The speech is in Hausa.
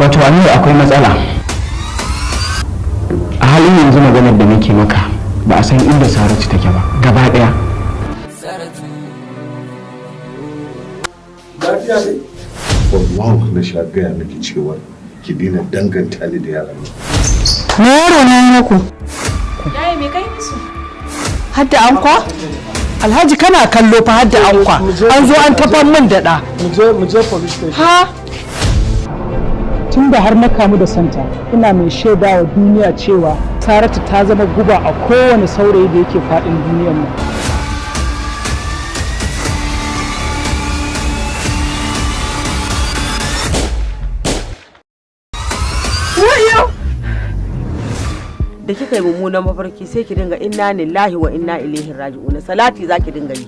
Wato Aminu, akwai matsala. A halin yanzu, maganar da nake maka, ba a san inda Saratu take ba gaba daya. Saratu. Lafiya ne? For long na sha gaya miki cewa ki daina danganta ni da yaran nan. Me yaro na yi muku? Yaya, me kai musu? Hadda ankwa? Alhaji, kana kallo fa, hadda ankwa. An zo an tafan min da ɗa. Mu je police station. Ha? Tun da har na kamu da santa, ina mai shaida wa duniya cewa Saratu ta zama guba a kowane saurayi da yake faɗin duniyar nan. Da kika yi mummunan mafarki, sai ki dinga "Inna lillahi wa inna ilaihi raji'un", salati zaki dinga yi.